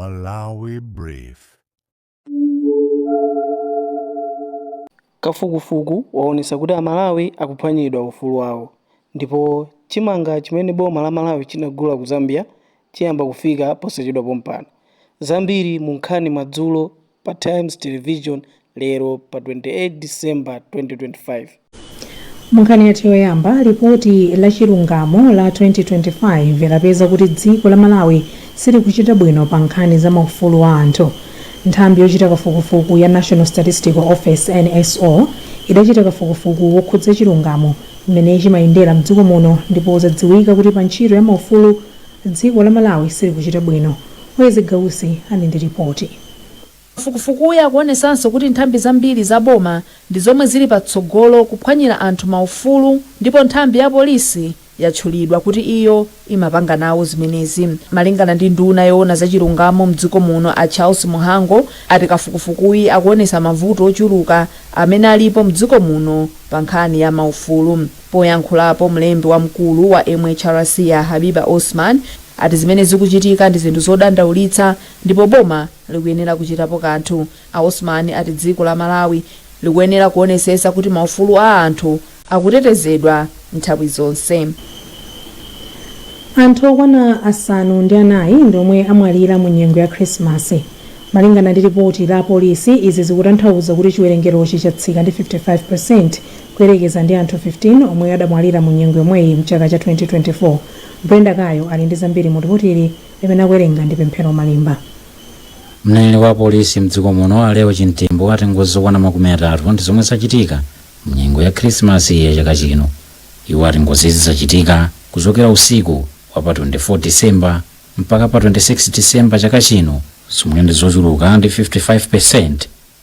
Malawi Brief. Kafukufuku waonetsa kuti aMalawi akuphwanyidwa ufulu wawo ndipo chimanga chimene boma la Malawi chinagula ku Zambia chiyamba kufika posachedwa pompano. Zambiri mu nkhani madzulo pa Times Television lero pa 28 December 2025. Munkhani yathu yoyamba, lipoti la chilungamo la 2025 lapeza kuti dziko la Malawi silikuchita bwino pa nkhani za maufulu a anthu. Nthambi yochita kafukufuku ya National Statistical Office, NSO, idachita kafukufuku wokhudza chilungamo mmene chimayendera mdziko muno ndipo zadziwika kuti pa ntchito ya maufulu dziko la Malawi silikuchita bwino. Wezi Gausi ali ndi ripoti. Kafukufukuyu akuonesanso kuti nthambi zambiri za boma ndi zomwe zili patsogolo kuphwanyira anthu maufulu ndipo nthambi ya polisi yatchulidwa kuti iyo imapanga nawo zimenezi. Malingana ndi nduna yoona za chilungamo mdziko muno a Charles Mhango, ati kafukufukuyi akuonesa mavuto ochuluka amene alipo mdziko muno pa nkhani ya maufulu. Poyankhulapo, mlembi wamkulu wa MHRC a Habiba Osman ati zimene zikuchitika ndi zinthu zodandaulitsa ndipo boma likuyenera kuchitapo kanthu. A Osman ati dziko la Malawi likuyenera kuonesesa kuti maufulu a anthu akutetezedwa nthawi zonse. Anthu okwana 4 ndi omwe amwalira mu nyengo ya Khrisimasi. Malingana ndi ripoti la polisi, izi zikutanthauza kuti chiwerengerochi chatsika ndi 55% kuyerekeza ndi anthu 15 omwe adamwalira mu nyengo yomweyi mchaka cha 2024. Brenda Kayo ali ndi zambiri mu ripotili limene akuwerenga ndi Pemphero Malimba. Mneneri wa polisi mdziko muno a Leo Chimtembo ati ngozi zokwana 30 ndi zomwe zachitika mnyengo ya Khrisimasi ya chaka chino. Iwo ati ngozizi zachitika kuchokera usiku wa pa 24 Disemba mpaka pa 26 Disemba chaka chino, zomwe ndi zochuluka ndi 55%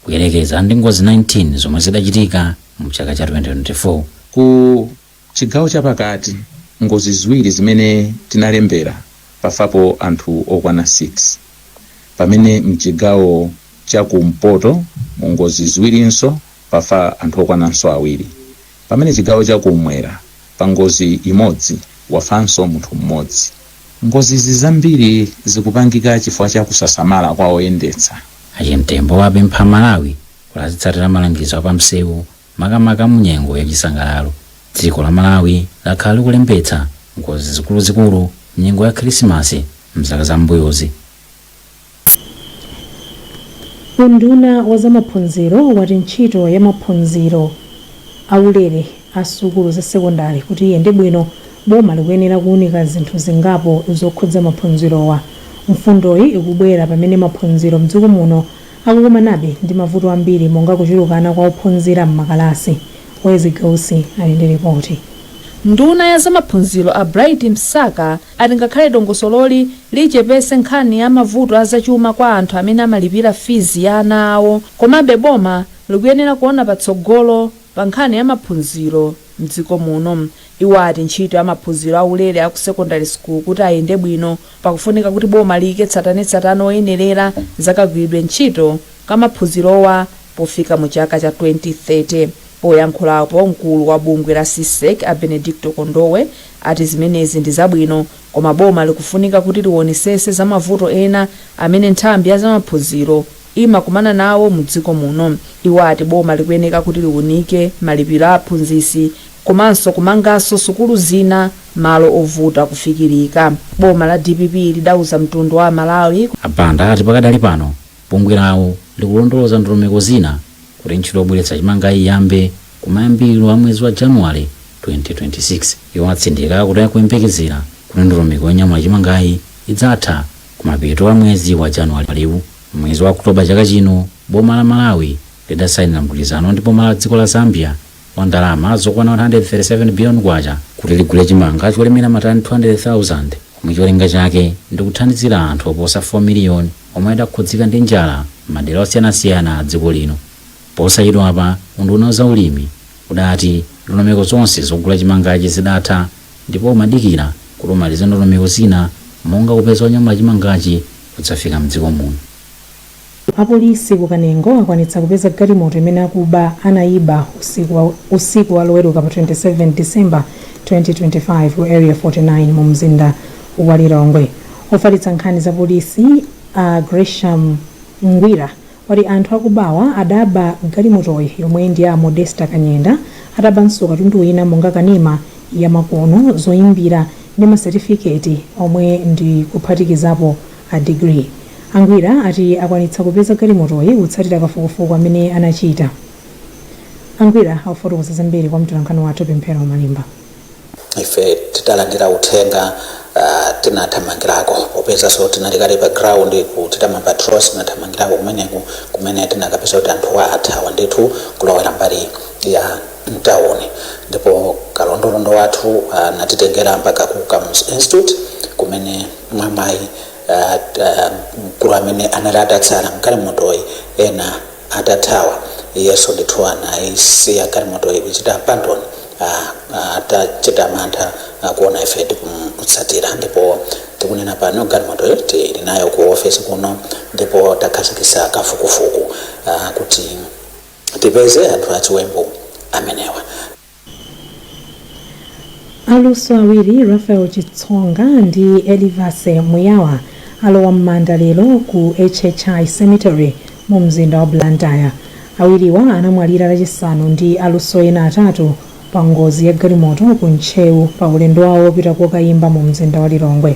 kuyerekeza ndi ngozi 19 zomwe zidachitika mchaka cha 2024. Ku chigawo chapakati, ngozi ziwiri zimene tinalembera, pafapo anthu okwana 6, pamene mchigawo chakumpoto mu ngozi ziwirinso pafa anthu okwananso awiri, pamene chigawo chakumwera pa ngozi imodzi wafanso munthu mmodzi. Ngozizi zambiri zikupangika chifukwa cha kusasamala kwa oyendetsa. Achimtembo apempha Malawi kuti azitsatira malangizo apamsewu, makamaka mu nyengo yachisangalalo. Dziko la Malawi lakhala likulembetsa ngozi zikuluzikulu mnyengo ya Khrisimasi mzaka zambuyozi. Unduna wa zamaphunziro wati ntchito ya maphunziro aulere a sukulu za sekondari kuti iyende bwino, boma likuyenera kuunika zinthu zingapo zokhudza maphunzirowa. Mfundoyi ikubwera pamene maphunziro mdziko muno akukumanabe ndi mavuto ambiri monga kuchulukana kwa ophunzira m'makalasi. Wezi Gausi ali ndi ripoti. Nduna ya zamaphunziro a Bright Msaka ati ngakhale dongosololi lichepese nkhani ya mavuto azachuma kwa anthu amene amalipira fizi ya ana awo, komabe boma likuyenera kuona patsogolo pa nkhani ya maphunziro mdziko muno. Iwo ati ntchito ya maphunziro aulere aku secondary school kuti ayende bwino, pakufunika kuti boma liyike tsatanetsatane oyenerera zakagwiridwe ntchito kamaphunzirowa pofika mu chaka cha 2030. Poyankhulapo, mkulu wa bungwe la CSEC a Benedicto Kondowe ati zimenezi ndi zabwino, koma boma likufunika kuti liwonesese za mavuto ena amene nthambi ya zamaphunziro imakumana nawo mu dziko muno. Iwo ati boma likuyeneka kuti liwunike malipiro a aphunzitsi komanso kumanganso sukulu zina malo ovuta kufikirika. Boma la DPP lidauza mtundu wa Malawi Abanda ati pakadali pano bungwe lawo likulondoloza ndondomeko zina kuti ntchito yobweretsa chimanga iyambe kumayambiriro a mwezi wa Januwale 2026. Iwo atsindika kuti akuyembekezera kuti ndondomeko yonyamula chimangayi idzatha kumapeto a mwezi wa Januwale. Mwezi wa Okutoba chaka chino, boma la Malawi lidasayinira mgwirizano ndi boma la dziko la Zambia wa ndalama zokwana 137 billion kwacha kuti ligule chimanga cholemera matani 200,000, omwe cholinga chake ndi kuthandizira anthu oposa 4 miliyoni omwe adakhudzika ndi njala m'madera osiyanasiyana a dziko lino. Posachedwapa unduna wa zaulimi udati ndondomeko zonse zogula chimangachi zidatha ndipo umadikira kuti umalize ndondomeko zina monga kupeza onyamula chimangachi kudzafika mdziko muno. Apolisi ku Kanengo akwanitsa kupeza galimoto imene akuba anayiba usiku wa Loweruka pa 27 December 2025 ku Area 49 mu mzinda wa Lilongwe. Ofalitsa nkhani za polisi A Gresham Ngwira wati anthu akubawa adaba galimotoyi yomwe ndi ya Modesta Kanyenda, atabanso katundu wina monga kanema ya makono, zoyimbira ndi masetifiketi omwe ndi kuphatikizapo a degree. Angwira ati akwanitsa kupeza galimotoyi kutsatira kafukufuku amene anachita. Angwira akufotokoza zambiri kwa mtolankhani wathu Pemphero Malimba. Ife titalandira uthenga tinathamangirako, popezanso tinali kale pa ground kuchita ma patrols. Tinathamangirako kumeneku kumene tinakapeza kuti anthuwa athawa ndithu kulowera mbali ya mtawuni, ndipo kalondolondo wathu anatitengera mpaka ku Kamuzu Institute kumene mwamayi mkulu amene anali atatsala mgalimotoyi ena atathawa, iyenso ndithu anayisiya galimotoyi kuchita abandon atachita mantha kuona ife tikumutsatira. Ndipo tikunena pano galimotoyo tili nayo ku ofesi kuno, ndipo takhazikitsa kafukufuku kuti tipeze anthu achiwembu amenewa. Aluso awiri, Rafael Chitsonga ndi Elivase Muyawa, alowa m'manda lero ku HHI Cemetery mu mzinda wa Blantyre. Awiriwa anamwalira Lachisanu ndi aluso ena atatu pa ngozi ya galimoto ku Ntcheu pa ulendo wawo wopita kokayimba mu mzinda wa Lilongwe.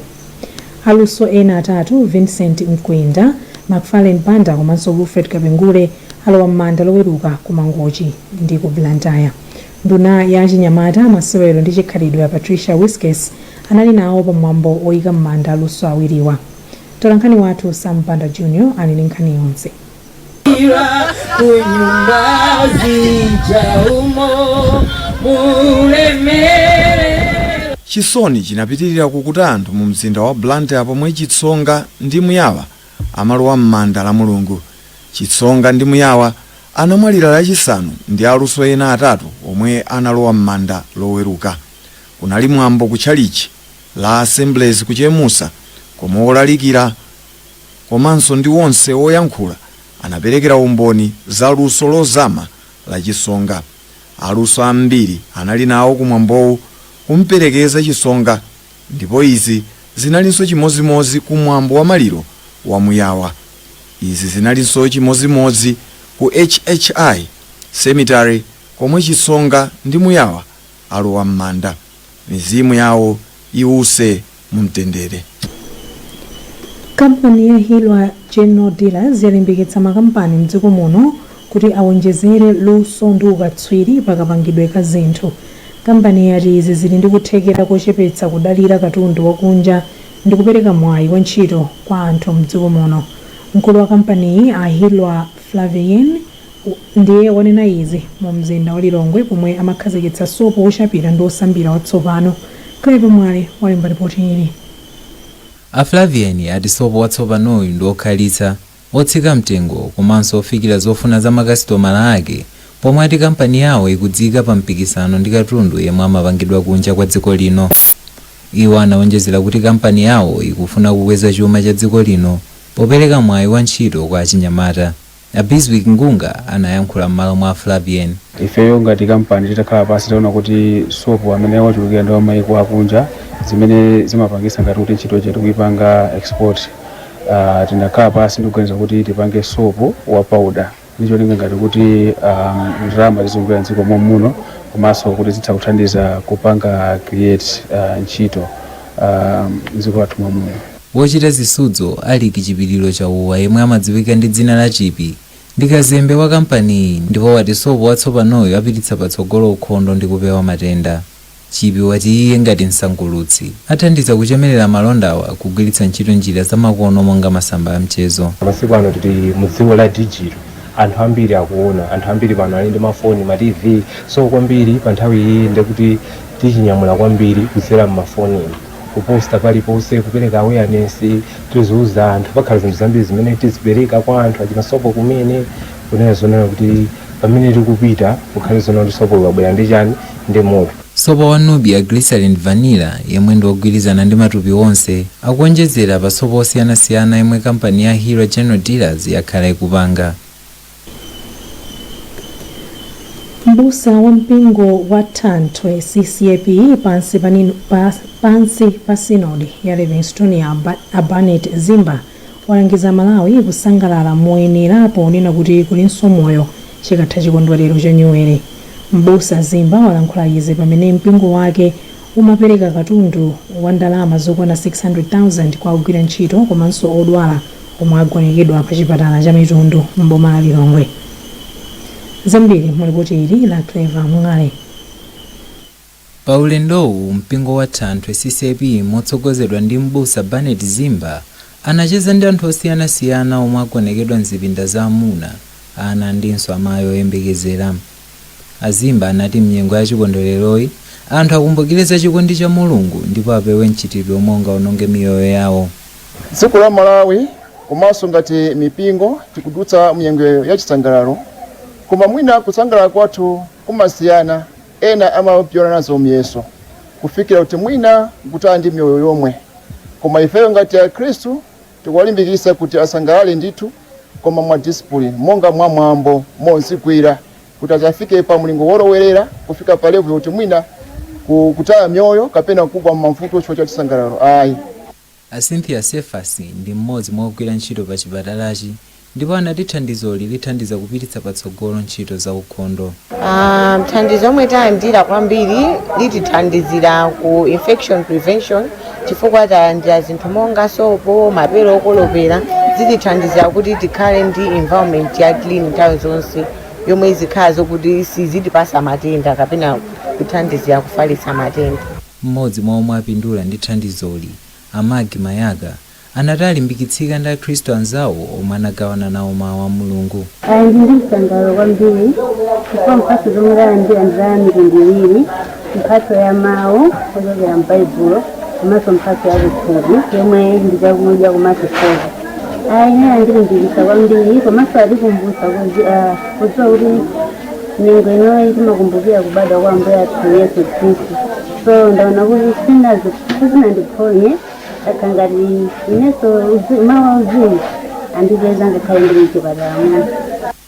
Aluso ena atatu, Vincent Mkwinda, Macfarlane Banda komanso Wilfred Kapengule, alowa m'manda Loweruka ku Mangochi ndi ku Blantyre. Nduna ya chinyamata, masewero ndi chikhalidwe ya Patricia Wiskes anali nawo pamwambo oyika m'manda aluso awiriwa. Tolankhani wathu Sam Banda Junior ali ndi nkhani yonse. Kunyumba zija umo mulemere. Chisoni chinapitirira kukuta anthu mu mzinda wa Blantyre pomwe Chitsonga ndi Muyawa amalowa m'manda la Mulungu. Chitsonga ndi Muyawa anamwalira Lachisanu ndi aluso ena atatu omwe analowa m'manda Loweruka. Kunali mwambo ku tchalichi la Assemblies kuchemusa, komwe olalikira komanso ndi onse oyankhula anaperekera umboni za luso lozama la Chisonga. Aluso ambiri anali nawo kumwambowu kumperekeza Chisonga, ndipo izi zinalinso chimozimozi kumwambo wa maliro wa Muyawa. Izi zinalinso chimozimozi ku HHI Cemetery komwe Chisonga ndi Muyawa alowa m'manda. Mizimu yawo iwuse mumtendere. Kampani ya Hilwa General Dealers yalimbikitsa makampani mdziko muno kuti awonjezere luso ndi ukatswiri pakapangidwe ka zinthu. Kampani yati izi zili ndi kuthekera kochepetsa kudalira katundu wakunja ndi kupereka mwayi wa ntchito kwa anthu mdziko muno. Mkulu wa kampaniyi, a Hilwa Flavien, ndiye wanena izi mu mzinda wa Lilongwe pomwe amakhazikitsa sopo wochapira ndi osambira watsopano. Clever Mwale walemba ripoti ili. A Flavien ati sopo watsopanoyu ndi okhalitsa, otsika mtengo komanso ofikira zofuna za makasitomala ake, pomwe ati kampani yawo ikudzika pa mpikisano ndi katundu yemwe amapangidwa kunja kwa dziko lino. Iwo anawonjezera kuti kampani yawo ikufuna kukweza chuma cha dziko lino popereka mwayi wa ntchito kwa achinyamata. A Biswick Ngunga anayankhula m'malo mwa Flavien. Ifeyo ngati kampani titakhala pasi taona kuti sopo amene wachulukira ndi wamayiko akunja, zimene zimapangisa ngati kuti ntchito chetu kuipanga export. Tinakhala pasi ndikuganiza kuti tipange sopo wa powder ndi cholinga ngati kuti ndalama zizungulira mdziko muno, komanso kuti zitha kuthandiza kupanga create ntchito mdziko lathu mwamuno. Wochita zisudzo Aliki Chipiliro Chauwa, yemwe amadziwika ndi dzina la Chipi, ndi kazembe wa kampaniyi, ndipo wati sopo watsopanoyo apititsa patsogolo ukhondo ndi kupewa matenda. Chipi wati iye ngati msangulutsi athandiza kuchemerera malondawa kugwiritsa ntchito njira zamakono monga masamba a mchezo. Masiku ano tili mu dziko la digital. Anthu ambiri akuona, anthu ambiri pano ali ndi mafoni, ma TV, so kwambiri pa nthawi iyi ndekuti tichinyamula kwambiri kudzera mmafoni, kuposta paliponse, kupereka awareness, tiziuza anthu. Pakhala zinthu zambiri zimene tizipereka kwa anthu achina sopo kumene kunena zonena kuti pamene tikupita kukhale zonena kuti sopo wabwera ndi chani, ndi moto. Sopo wa Nubia Glycerin Vanilla, yemwe ndi wogwirizana ndi matupi onse, akuonjezera pa sopo osiyanasiyana yemwe kampani ya Hero General Dealers yakhala ikupanga. Mbusa wa mpingo wa Thanthwe CCAP pansi pa sinodi ya Livingstonia, a Barnett Zimba, Walangiza Malawi kusangalala moyenera ponena kuti kulinso moyo chikatha chikondwerero cha Nyuwere. Mbusa Zimba walankhula izi pamene mpingo wake umapereka katundu wa ndalama zokwana 600,000 kwa ogwira ntchito komanso odwala omwe agonekedwa pa chipatala cha Mitundu m'boma la Lilongwe. Zambiri mulipoti ili la Clever Mng'ale. Pa ulendowu, mpingo wa Thanthwe CCAP motsogozedwa ndi mbusa Barnett Zimba anacheza ndi anthu osiyanasiyana omwe agonekedwa mzipinda za amuna, ana ndinso amayi oyembekezera. Azimba anati mnyengo ya chikondwereroyi anthu akumbukire za chikondi cha Mulungu ndipo apewe mchitidwe omwe ungaononge miyoyo yawo. Dziko la Malawi komanso ngati mipingo tikudutsa mnyengo ya chisangalalo, koma mwina kusangalala kwathu kumasiyana. Ena amapyola nazo miyeso kufikira kuti mwina kutaya ndi miyoyo yomwe, koma ifeyo ngati Akhristu tikuwalimbikitsa kuti asangalale ndithu, koma mwa discipline, monga mwa mwambo, mozigwira, kuti asafike pa mlingo wolowerera kufika pa level yoti mwina kutaya mioyo kapena kugwa m'mavuto chifukwa cha chisangalalo, ayi. A Cynthia Sefasi ndi mmodzi mwa ogwira ntchito pa chipatalachi ndipo anati thandizoli lithandiza kupititsa patsogolo ntchito za ukhondo. Thandizo omwe talandira kwambiri litithandizira ku infection prevention, chifukwa talandira zinthu monga sopo, mapelo okolopera. Zitithandizira kuti tikhale ndi environment ya clean nthawi zonse, yomwe izikhala zokuti sizitipasa matenda kapena kuthandizira kufalitsa matenda. Mmodzi mwa omwe apindula ndi thandizoli, Amagi Mayaka, anati alimbikitsika ndi Akhristu anzawo omwe anagawana nawo mawu a Mulungu. Ayi, ndi ndi msangalo kwambiri chifukwa mphatso zomwe talandira ndi za mitundu iwiri: mphatso ya mawu ochokera m'Baibulo komanso mphatso ya kuthupi yomwe ndi chakudya komanso sopo. Ayi, ine andilimbikitsa kwambiri komanso atikumbutsa kudziwa kuti nyengo inoyi timakumbukira kubadwa kwa Ambuye athu Yesu Khristu. So ndaona kuti sizinandiphonye, akha ngati inenso mawu auzimu andipeza ngakhale ndili mchipatala mwanu.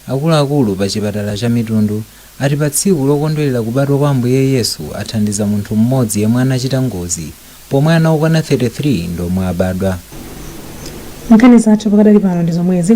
Akuluakulu pa chipatala cha Mitundu ati pa tsiku lokondwerera kubadwa kwa Ambuye Yesu athandiza munthu mmodzi yemwe anachita ngozi, pomwe ana okwana 33 ndomwe abadwa. Nkhani zathu pakadali pano ndi zomwezi.